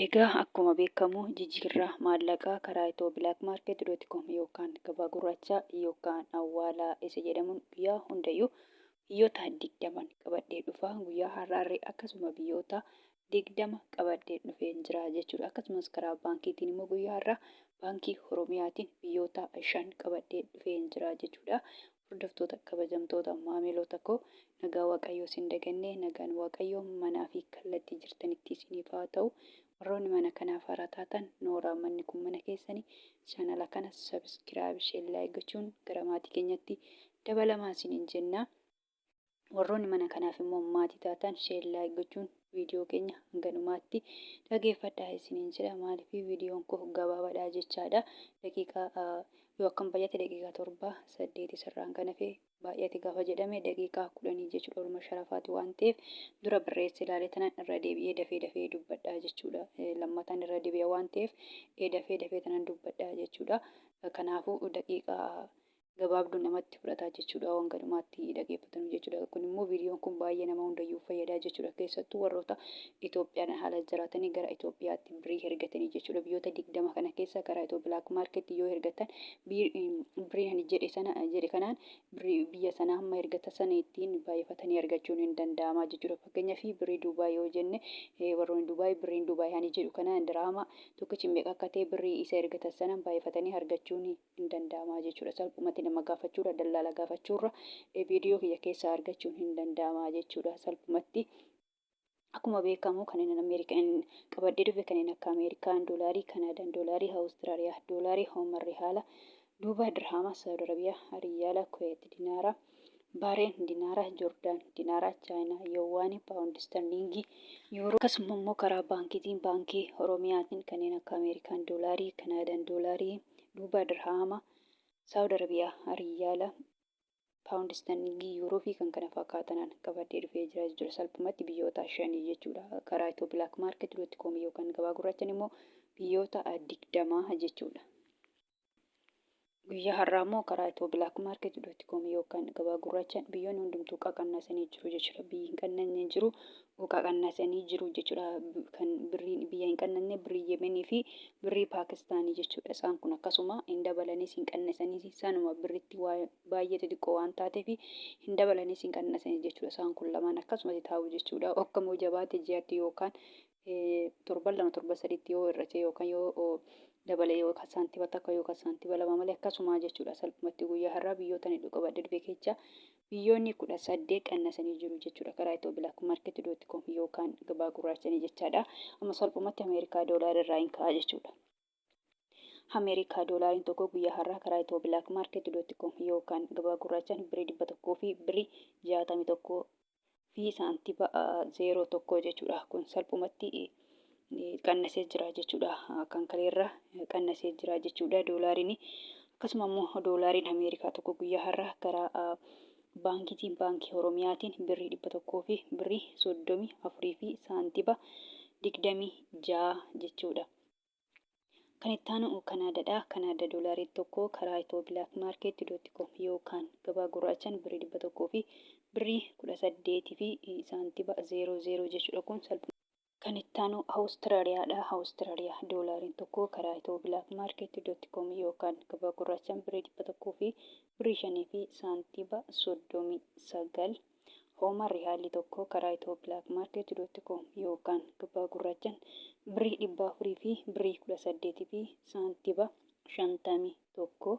Egaa akkuma beekamu jijjiirraa maallaqaa karaa ethioblkmarket.com yookaan gabaa gurraachaa yookaan awwaalaa isa jedhamuun guyyaa hundayyuu biyyoota 20 qabadhee dhufa. Guyyaa har'aarree akkasuma biyyoota 20 qabadhee dhufeen jira jechuudha. Akkasumas karaa baankiitiin immoo guyyaa har'aa baankii Oromiyaatiin biyyoota 5 qabadhee dhufeen jira jechuudha. Hordoftoota kabajamtoota maamiloota koo, nagaa Waaqayyoo isin daganne, nagaan Waaqayyoo manaa fi kallattii jirtanitti isiniif haa ta'u. Warroonni mana kanaaf haaraa taatan, nooraa, manni kun mana keessani. Chaanala kana subscribe, share, like gochuun gara maatii keenyatti dabalamaa isiniin jenna. Warroonni mana kanaaf immoo maatii taatan, share, like gochuun viidiyoo keenya hanga dhumaatti dhageeffadhaa isiniin jedha. Maaliif viidiyoon koo gabaabaadha jechaadha. Daqiiqaa yoo akkam baay'ate daqiiqaa 7, 8, sirraan kan hafe baay'ate gaafa jedhame daqiiqaa 10 jechuudha. Olma sharafaati waan ta'eef dura barreesse ilaalee tanan irra deebi'ee dafee dafee dubbadhaa jechuudha. Lammataan irra deebi'a waan ta'eef dafee dafee tanan dubbadhaa jechuudha. Kanaafuu daqiiqaa gabaabduu namatti fudhata jechuudha, waan galumaatti dhageeffatanu jechuudha. Kun immoo viidiyoon kun baay'ee nama hundayyuu fayyadaa jechuudha. Keessattuu warroota Itoophiyaan haala jiraatanii gara Itoophiyaatti birrii ergatanii jechuudha. Biyyoota 20 kana keessa karaa Itoo Black Market yoo ergatan, birriin ani jedhe sana jedhe kanaan birrii biyya sanaa hamma ergatan sana ittiin baay'ifatanii argachuun hin danda'ama jechuudha. Fakkeenyaaf birrii Dubaay yoo jenne, warroonni Dubaay birriin Dubaay ani jedhu kana diraama tokkichi meeqa akka ta'e birrii isa ergatan sana baay'ifatanii argachuun hin danda'ama jechuudha. Salphumatti nama gaafachuurra, dallaala gaafachuurra viidiyoo kiyya keessaa argachuun hin danda'ama jechuudha. Salphumatti akkuma beekamu kanneen Ameerikaan qabadhee dhufe kanneen akka Ameerikaan doolaarii, Kanaadaan doolaarii, Awustiraaliyaa doolaarii, Hoomar Rihaala, Duubaa Dirhaama, Saawud Arabiyaa Riyaala, Kuweet Dinaara, Baareen Dinaara, Joordaan Dinaara, Chaayinaa Yowaanii, Paawundi Sterliingii, Yuuroo. Akkasuma immoo karaa baankiitiin baankii Oromiyaatiin kanneen akka Ameerikaan doolaarii, Kanaadaan doolaarii, Duubaa Dirhaama, Saawud Arabiyaa Riyaala, Paawundi Sterliingii, Yuuroo fi kan kana fakkaatanaan qabadhee dhufee jira jechuudha. Salphumatti biyyoota shanii jechuudha. Karaa Itoo Black Market dot com yookaan gabaa gurraachaan immoo biyyoota 20 jechuudha. Guyyaa har'aa immoo karaa Itoo Black Market dot com yookaan gabaa gurraachaan biyyoonni hundumtuu qaqannasanii jiru jechuudha. Biyyi hin qannanne jiru qaqannasanii jiru jechuudha. Kan birriin biyya hin qannanne birrii Yemenii fi birrii Paakistaanii jechuudha. Isaan kun akkasuma hin dabalanis hin qannasaniis, isaanuma birritti waa baay'ee xixiqqoo waan taateef hin dabalanis hin qannasanis jechuudha. Isaan kun lamaan akkasumatti taa'u jechuudha. Okkamoo jabaate ji'atti yookaan torban 2, torban sadiitti yoo hir'ate yookaan yoo dabale yookaan saantima 1 yookaan saantima 2 malee akkasumaa jechuudha. Salphumatti guyyaa har'aa biyyoota ni qabadhe dhufe keessa biyyoonni 18 qannasanii jiru jechuudha, karaa Itoo Black Market dot com yookaan gabaa gurraachanii jechaadha. Amma salphumatti Ameerikaa doolaara irraa hin ka'a jechuudha. Ameerikaa doolaariin tokko guyyaa har'aa karaa Itoo Black Market dot com yookaan gabaa gurraachaan birrii 100 fi birrii 61 fi saantima 01 jechuudha. Kun salphumatti qannasee jira jechuudha. Kan kaleerra qannasee jira jechuudha doolaariin. Akkasuma immoo doolaariin Ameerikaa tokko guyyaa har'aa karaa baankiitiin baankii Oromiyaatiin birrii 100 fi birrii 34 fi saantima 26 jechuudha. Kan itti aanu Kanaadaadha. Kanaada doolaariin tokko karaa Itoo Black Market dot com yookaan gabaa gurraachaan birrii 100 fi birrii 18 fi saantima 00 jechuudha. Kun salphuma. Kan itti aanu Awustiraaliyaadha. Awustiraaliyaa doolaariin tokko karaa Itoo Black Market dot com yookaan gabaa gurraachaan birrii 100 fi birrii 5 fi saantima 39. Hooma Riyaalli tokko karaa Itoo Black Market dot com yookaan gabaa gurraachaan birrii 400 fi birrii 18 fi saantiba 51.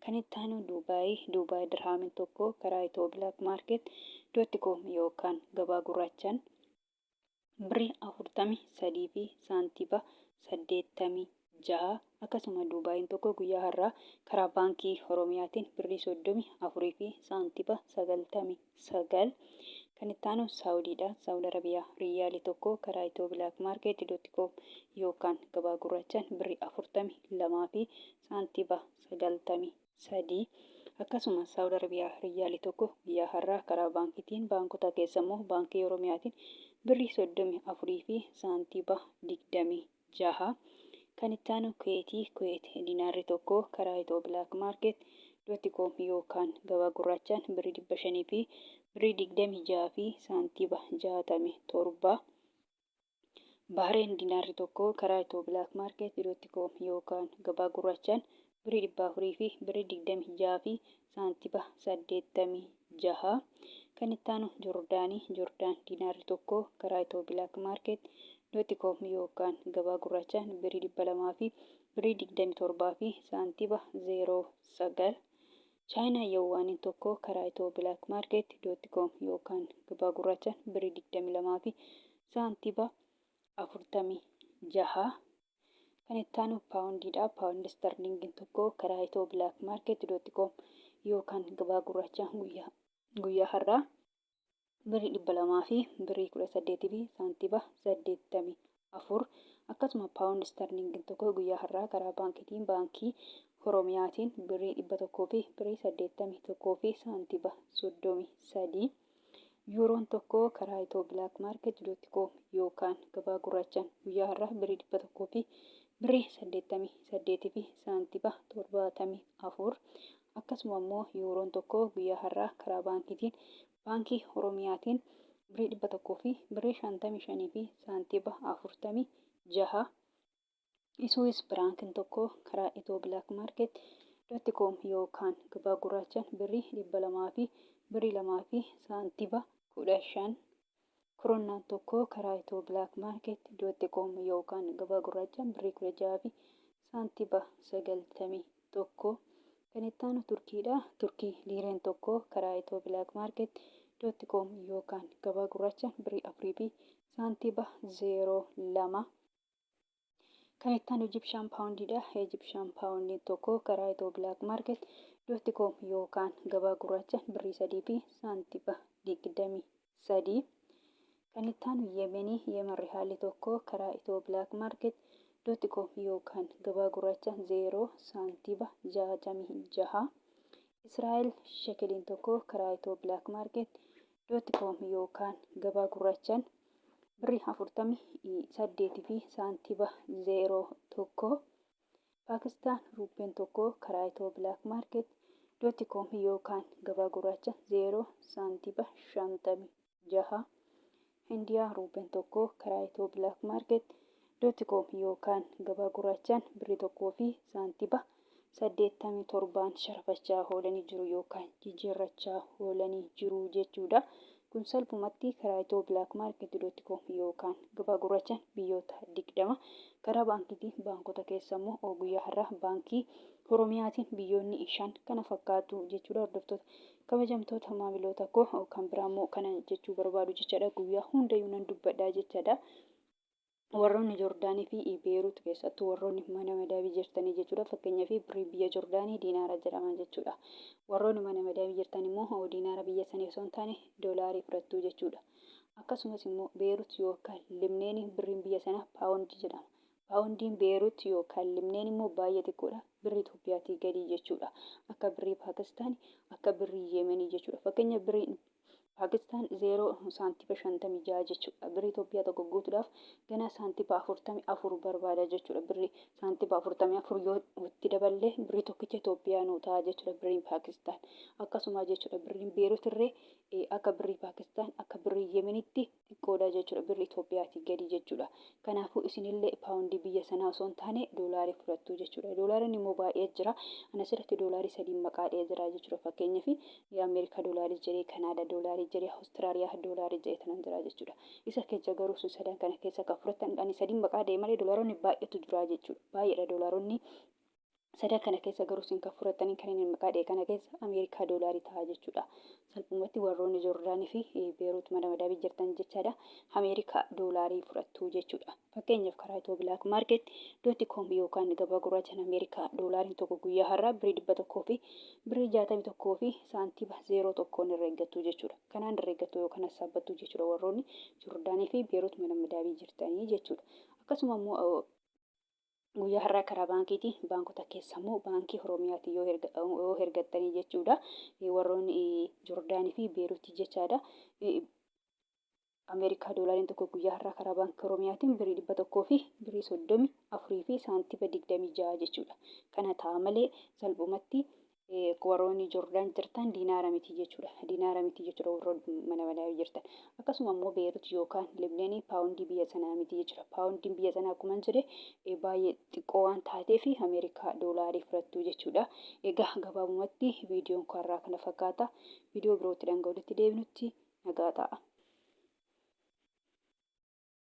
Kan itti aanu Duubaay, Duubaay Dirhaamiin tokko karaa Itoo Black Market dot com yookaan gabaa gurraachaan birrii 43 fi saantiba 86. Akkasuma Duubaayiin tokko guyyaa har'aa karaa baankii Oromiyaatiin birrii 34 fi saantiba 99. Kan itti aanu Saawudiidha. Saawud Arabiyaa Riyaali tokko karaa Itoo Black Market dot com yookaan gabaa gurraachaan birrii 42 fi saantiba 93. Akkasuma Saawud Arabiyaa Riyaali tokko guyyaa har'aa karaa baankiitiin baankota keessa immoo baankii Oromiyaatiin birrii 34 fi saantiba 26. Kan itti aanu Kuweetii, Kuweet dinaarri tokko karaa Itoo Black Market dot com yookaan gabaa gurraachaan birrii 500 fi birrii 26 fi saantiba 67. Bahreen dinaarri tokko karaa Ethio Black Market dot com yookaan gabaa gurraachaan birrii 400 fi birrii 26 fi saantiba 86. Kan itti aanu Jordaanii, Jordaan dinaarri tokko karaa Ethio Black Market dot com yookaan gabaa gurraachaan birrii 200 fi birrii 27 fi saantiba 09. Chaayinaa Yawwaaniin tokko karaa Ethio Black Market dot com yookaan gabaa gurraachaan birrii 22 fi saantiba 46. Kan itti aanu paawundiidha. Paawundi istarliingiin tokko karaa Ethio Black Market dot com yookaan gabaa gurraachaan guyyaa har'aa birrii 200 fi birrii 18 fi saantiba 84. Akkasuma paawundi istarliingiin tokko guyyaa har'aa karaa baankiitiin, baankii Oromiyaatiin, birrii 100 fi birrii 81 fi saantiba 33. Yuuroon tokko karaa Ethio Black Market dot com yookaan gabaa gurraachaan guyyaa har'aa birrii 100 fi birrii 88 fi saantiba 74. Akkasuma immoo yuuroon tokko guyyaa har'aa karaa baankiitiin, baankii Oromiyaatiin, birrii 100 fi birrii 55 fi saantiba 46. Isuwis Biraankiin tokko karaa Ethio Black Market dot com yookaan gabaa gurraachaan birrii 200 fi birrii 2 fi saantiba 15. Koronnaan tokko karaa Ethio Black Market dot com yookaan gabaa gurraachaan birrii 16 fi saantiba 91. Kan itti aanu Turkiidha. Turkii liireen tokko karaa Ethio Black Market dot com yookaan gabaa gurraachaan birrii 4 fi saantiba 02. Kan itti aanu Egyptian Poundiidha. Egyptian Poundiin tokko karaa Ethio Black Market dot com yookaan gabaa gurraacha birrii 3 fi saantiba 23. Kan itti aanu Yemenii, Yemen Rihaalli tokko karaa Ethio Black Market dot com yookaan gabaa gurraacha 0 saantiba 66. Israa'el shekeliin tokko karaa Ethio Black Market dot com yookaan gabaa gurraachaan birrii 48 fi saantiba 01. Paakistaan ruuppeen tokko karaa Ethio Black Market dot com yookaan gabaa gurraacha 0 saantiba 56. Hindiyaa ruuppeen tokko karaa Ethio Black Market dot com yookaan gabaa gurraachaan birrii 1 fi saantiba 87n sharafachaa oolanii jiru yookaan jijjiirrachaa oolanii jiru jechuudha. Kun salphumatti karaa Ethio Black Market dot com yookaan gabaa gurraachaan biyyoota 20, karaa baankiitiin, baankota keessa immoo guyyaa har'aa baankii Oromiyaatiin biyyoonni 5 kana fakkaatu jechuudha. Hordoftoota, kabajamtoota maamiloota koo, kan biraa immoo kana jechuu barbaadu jechaadha. Guyyaa hundayyuu nan dubbadha jechaadha. Warroonni Jordaanii fi Beerut keessattuu warroonni mana madaabii jirtanii jechuudha. Fakkeenyaaf, birrii biyya Jordaanii diinaara jedhama jechuudha. Warroonni mana madaabii jirtan immoo diinaara biyya sanii osoo hin taane doolaarii fudhattu jechuudha. Akkasumas immoo Beerut yookaan Libneen birriin biyya sanaa paawundii jedhama. Paawundiin Beerut yookaan Libneen immoo baay'ee xiqqoodha. Birrii Itoophiyaatii gadi jechuudha. Akka birrii Paakistaan, akka birrii Yemenii jechuudha. Fakkeenya, birriin Paakistaan 0 saantiba 56 jechuudha. Birrii Itoophiyaa tokko guutuudhaaf ganaa saantiba 44 barbaada jechuudha. Birrii saantiba 44 yoo itti daballee birrii tokkicha Itoophiyaa nuu ta'a jechuudha birriin Paakistaan. Akkasuma jechuudha, birriin Beerut irree akka birrii Paakistaan, akka birrii Yemenitti xiqqoodha jechuudha, birri Itoophiyaatii gadi jechuudha. Kanaafuu isinillee paawundii biyya sanaa osoo hin taane doolaarii fudhattu jechuudha. Doolaariin immoo baay'ee jira. Ani asirratti doolaarii sadiin maqaa dhahee jira jechuudha. Fakkeenyaaf, Ameerikaa doolaarii jedhee, Kanaadaa doolaarii jedhee, Awustiraaliyaa doolaarii jedhee tanan jira jechuudha. Isa keessa garuu sun sadan kana keessa kan fudhattan, ani sadiin maqaa dhahee malee doolaaronni baay'eetu jira jechuudha. Baay'eedha doolaaronni. Sadan kana keessa garuu isin kan fudhattanii kan inni maqaa dha'e kana keessa Ameerikaa doolaarii ta'a jechuudha. Salphumatti warroonni Joordaanii fi Beeruut mana madaabii jirtan jechaadha. Ameerikaa doolaarii fudhattu jechuudha. Fakkeenyaaf, karaa Ethio Black Market dot com yookaan gabaa gurraachaan Ameerikaa doolaariin tokko guyyaa har'aa birrii 100 fi birrii 61 fi saantiba 01n herreeggattu jechuudha. Kanaan herreeggattu yookaan hassaabbattu jechuudha, warroonni Joordaanii fi Beeruut mana madaabii jirtanii jechuudha. Akkasuma immoo guyyaa har'aa karaa baankiiti. Baankota keessa immoo baankii Oromiyaatiin yoo hergattanii jechuudha. Warroonni Joordaanii fi Beeruutii jechaadha. Ameerikaa doolaariin tokko guyyaa har'aa karaa baankii Oromiyaatiin birrii 100 fi birrii 34 fi saantiba 26 jechuudha. Kana ta'a malee salphumatti Warroonni Jordaan jirtan diinaara miti jechuudha. Diinaara miti jechuudha warroonni mana malaa jirtan. Akkasuma immoo Beerut yookaan Libneenii paawundii biyya sanaa miti jechuudha. Paawundiin biyya sanaa akkuma jedhe baay'ee xiqqoo waan taateef Ameerikaa doolaarii fudhattu jechuudha. Egaa gabaabumatti viidiyoon karraa kana fakkaata. Viidiyoo birootti dhanga walitti deebinutti nagaa ta'a.